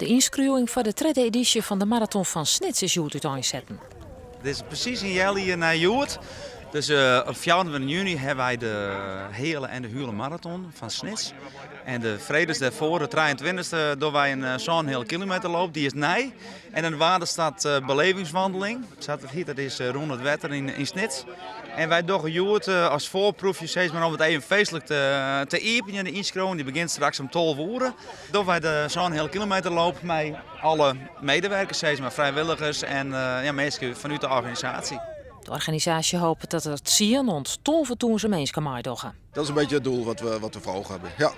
De ynskriuwing foar de tredde edysje fan de Maraton fan Snits is hjoed úteinsetten. It is presys in healjier nei hjoed. Dus op 24 juny hawwe wy de heale en de hiele maraton fan Snits. En de fredes dêrfoar, de 23e, dogge wy in sânheal kilometer loop. Dy is nij. En in Waterstad belevingswandeling, sa't it hjit, dat is rûn it wetter yn Snits. En wy dogge hjoed as foarproefje, sis mar, om it even feestlik te iepenjen, de ynskriuwing. Dy begjint straks om 12 oere. Dogge wy de sânheal kilometer loop mei alle medewerkers, sis mar, frijwilligers en ja, minsken fanút de organisaasje. De organisaasje hopet dat der tsien oant 12.000 minsken meidogge. Dat is een beetje het doel wat we voor ogen hebben. Ja.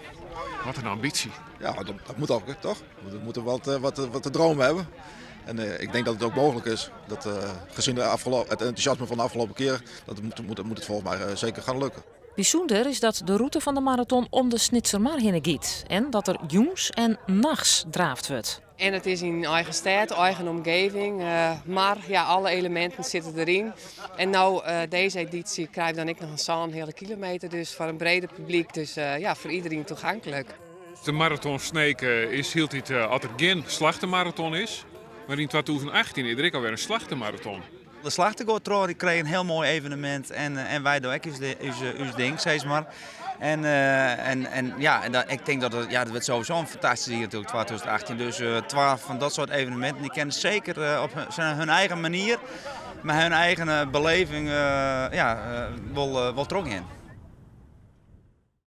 Wat een ambitie. Ja, dat moet ook, toch? We moeten wat te dromen hebben. En ik denk dat het ook mogelijk is. Dat, gezien het enthousiasme van de afgelopen keer, dat moet het volgens mij zeker gaan lukken. Bysûnder is dat de rûte fan de maraton om de Snitsermar hinne giet en dat der jûns en nachts draafd wurdt. En it is yn eigen stêd, eigen omgeving, mar ja, alle eleminten sitte deryn. En no, dizze edysje, krije we dan ek noch in sânheale kilometer, dus foar in breder publyk, dus ja, foar iderien toeganklik. De maraton Sneek is hieltyd as der gjin Slachtemaraton is, mar yn 2018 is der ek alwer in Slachtemaraton. De Slachte giet troch, dy krije in hiel moai evenemint en wy dogge ek ús ding, sis mar. En ja, en dat, ik tink dat it, ja, dat wurdt sowieso in fantastysk jier natuerlik, 2018. Dus twa fan dat soart eveneminten, dy kinne seker op hun eigen manier, mei hun eigen beleving, ja, wol trochgean.